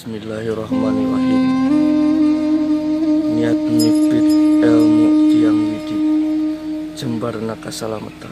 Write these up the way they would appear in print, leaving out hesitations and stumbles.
Bismillahirrahmanirrahim. Niat nyipit ilmu tiang widi jembarna kasalamatan.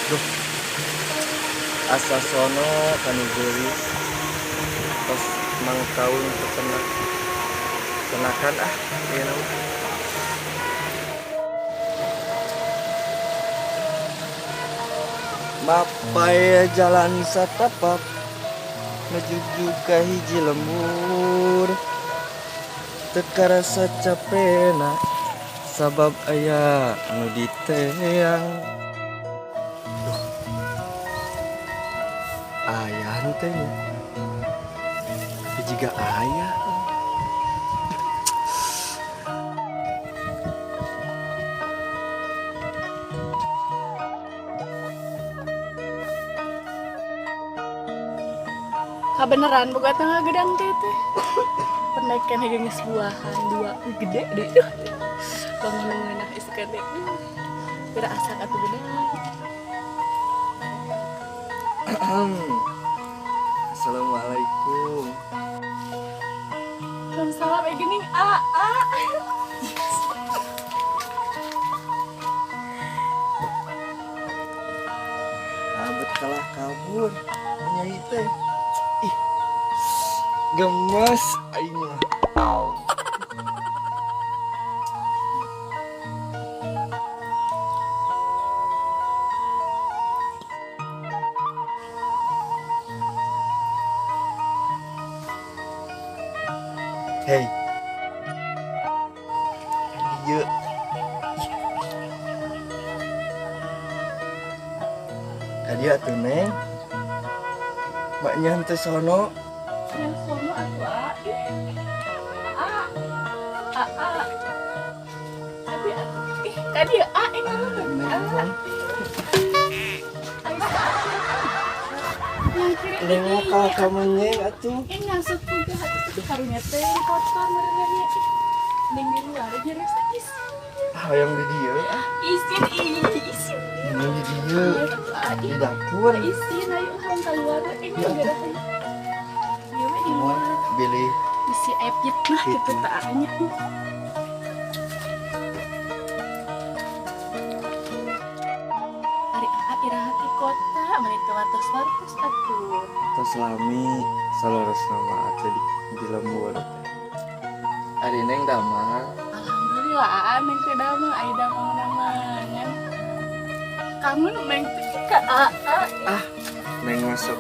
Duh, asa sono kanu geulis. Tos mangtaun teu tenakan ah ieu mah. Mapay jalan satapak menuju ka hiji lembur, teu karasa capena sabab aya nu diteang. Duh, aya henteu nya? Tapi jiga aya. Kabeneran boga tangga gedang teh teh. Penaikan geus buahan dua. Wih, gede deh. Duh. Bangun ngeunah isukan teh. Kira asak atuh gedang. Assalamualaikum. Waalaikumsalam, eh geuning a a. Abet kalah kabur nyai teh. Ih, gemes aing mah. Hei. Ieu. Ka dieu atuh, Neng. Maknya henteu sono. Yang sono atuh, a. Ih. A. A a. Abi atuh. Ih, ka dieu a ini mah. Neng. A. Yang kiri. Neng ka kamenyeng atuh. Ini ngasut juga hati karunya teh kotor merenya. Neng di luar nyeres isin. Ah, yang di dieu ah. Isin ih, isin. Neng di dieu. Di dapur. Isin ayo urang keluar ini Ya, enggak ada. Ieu we di Mohon luar. bilih Bisi aya fitnah gitu Fitnah. tah nya. Ari aa iraha ti kota, meni teu wartos-wartos atuh. Tos lami saleresna mah atuh di lembur teh. Ari Neng damang? Alhamdulillah aa, neng teh damang, aya damang nama ngan. Kangen neng teh ka aa. Ah, Neng masuk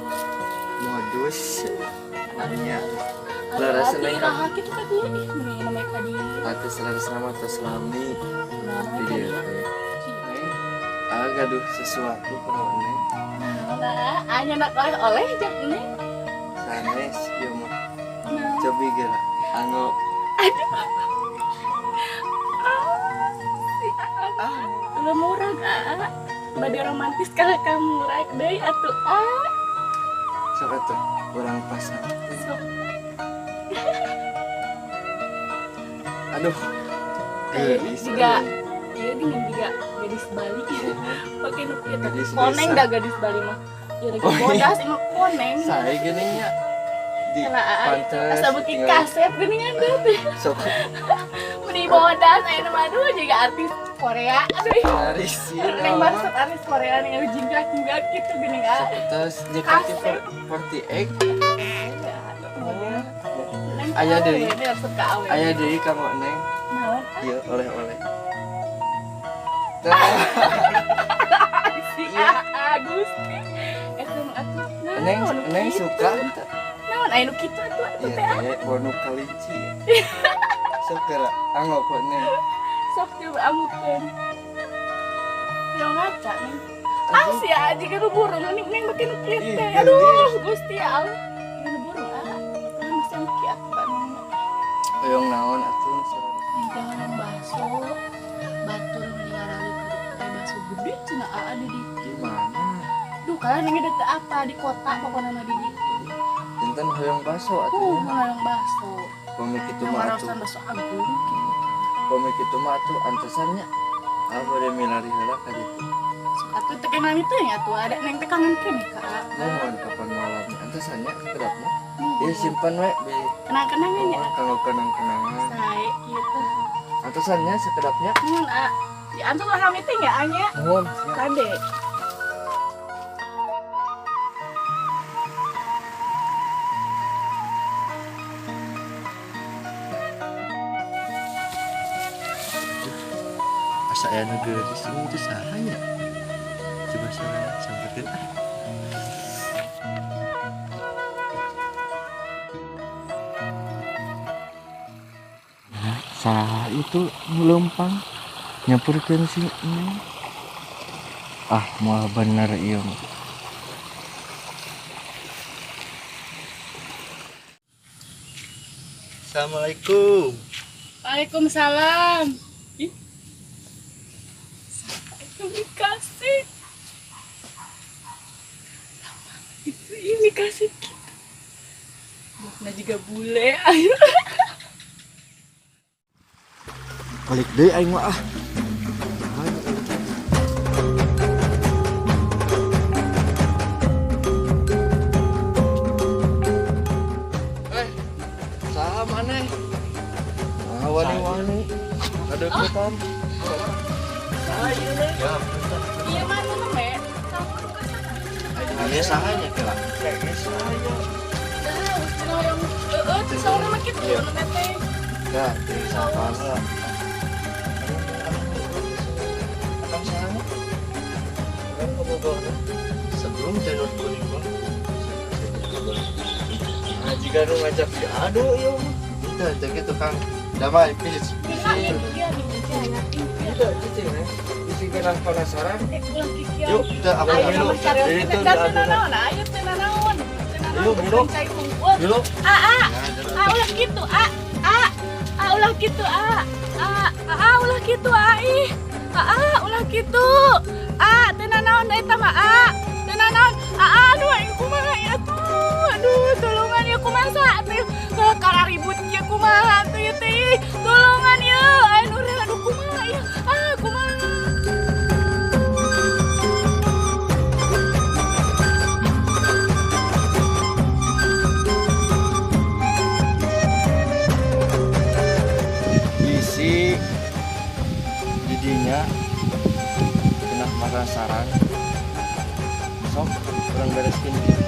modus nya. Leres Atuh Neng. Iraha kitu ka dieu, ih meni namanya ka dieu. Atuh saleresna mah tos lami Nah, di ka dieu dieu. teh. Neng, aa gaduh sesuatu ka Neng. Nah, anya nak oleh-oleh jang neng. Sanes ieu mah. Nah. Cobi geura anu. Aduh. Ah, si aa. Lu murag aa. Bade romantis kalah kamu rek deui atuh aa. Sok atuh urang pasang. Sok. Aduh. Eh, Geulis, juga euy. iya gini juga gadis Bali. Pakai nu kieu teh. Gadis Koneng desa. Dah gadis Bali mah. Ya lagi Oh, iya. bodas emang koneng. Saya geuning nya di Karena aa pantes asa beuki tinggal kasep geuningan teh. Sok. Meni bodas aya mah aduh juga artis Korea. Aduh. Laris sih. Neng maksud artis Korea nih jingkrak-jingkrak gitu geuning ah. Terus JKT48. Aya deui. Aya deui kanggo Neng. Naon? Ieu oleh-oleh. Si Gusti. Eta mah atuh. Neng, Neng suka teu? Naon aya nu kitu atuh atuh teh? Ieu teh bonuk kelinci. Sok geura anggo ku Neng. Sok coba angukeun. Yang ngaca Neng. Ah si Aji kan burung Neng Neng beuki nu kieu teh. Aduh Gusti ya Allah. Nu burung ah. Masih anu kieu atuh Pak Neng. Hoyong naon atuh nu sareng? Neng teh hoyong baso. Batur ngarali teh baso gede cenah aa di ditu. Di mana? Duh kalah Neng teh apa di kota pokona mah di ditu. Janten hoyong baso atuh. Hoyong baso. Pami kitu mah atuh. Baso agung kitu. Pami kitu mah atuh antosan nya. Ah bade milari heula ka ditu. Sok atuh teh kenal itu ya atuh ada Neng teh kangen keneh ka. Mohon kapan malam antosan nya kedap mah. Ieu simpen we bi. Kenang-kenangan nya. Kanggo kenang-kenangan. Sae kitu. Antosan nya sakedapnya. Nuhun a. Di antos lah kami teh nya anya. Nuhun. Kade. Asa aya nu geulis itu saha nya? Coba saya sampeurkeun ah. Nah, saha itu nu leumpang nyamperkeun si Neng. Ah, moal bener ieu mah. Assalamualaikum. Waalaikumsalam. Ih. Dikasih. Itu ini kasih kita. Nah juga bule ayo. Balik deui aing mah ah. Saha maneh? Ah wani-wani. Kadeukeutan. Iya mana namanya? Ini sahanya kira. Kayaknya saya. Nah, cenah yang heeh, saurna mah kitu nu teh. Ya, sapa lah. Akang sahanya? Urang ka Bogor. Sebelum janur kuning mah. Nah, jika nu ngajak si aduh ieu mah. Itu jadi tukang damai peace. Itu cicing nih. Cicing kena penasaran. Yuk, kita aku dulu. Jadi itu naon, ayo teh nanaon. Yuk, milu. Milu. A a. A ulah kitu, a. A. A ulah kitu, a. A a ulah kitu, a ih. A a ulah kitu. A teh nanaon eta mah a. Teh nanaon. A aduh aing kumaha ya tuh. Aduh, tulungan ya kumaha teh. Kalau ribut ya kumaha tuh ya teh. Tulungan ya, aing urang aduh kumaha ya. Ah, kumaha. Bisi didinya kena penasaran. Sok kurang bereskeun kieu.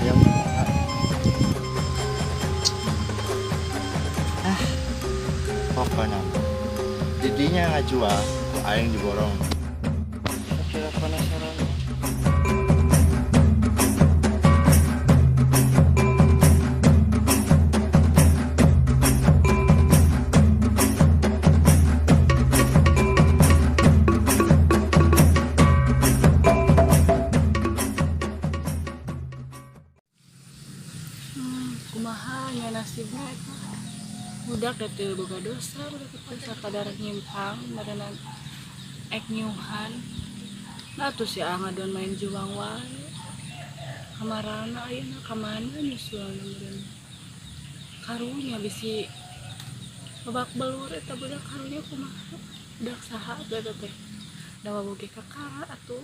Hayang kumaha. Ah, pokoknya didinya ngajual, aing diborong. Kira penasaran. Kumaha nya nasibna eta. Budak da teu boga dosa, budak teh sakadar nyimpang meureunan ek nyuhan. Nah atuh si A ngaduan main juang wae. Kamarana ayeuna ka mana nyusulna meureun. Karunya bisi babak belur eta budak karunya kumaha. Budak saha atuh eta teh. Da waboge kakara atuh.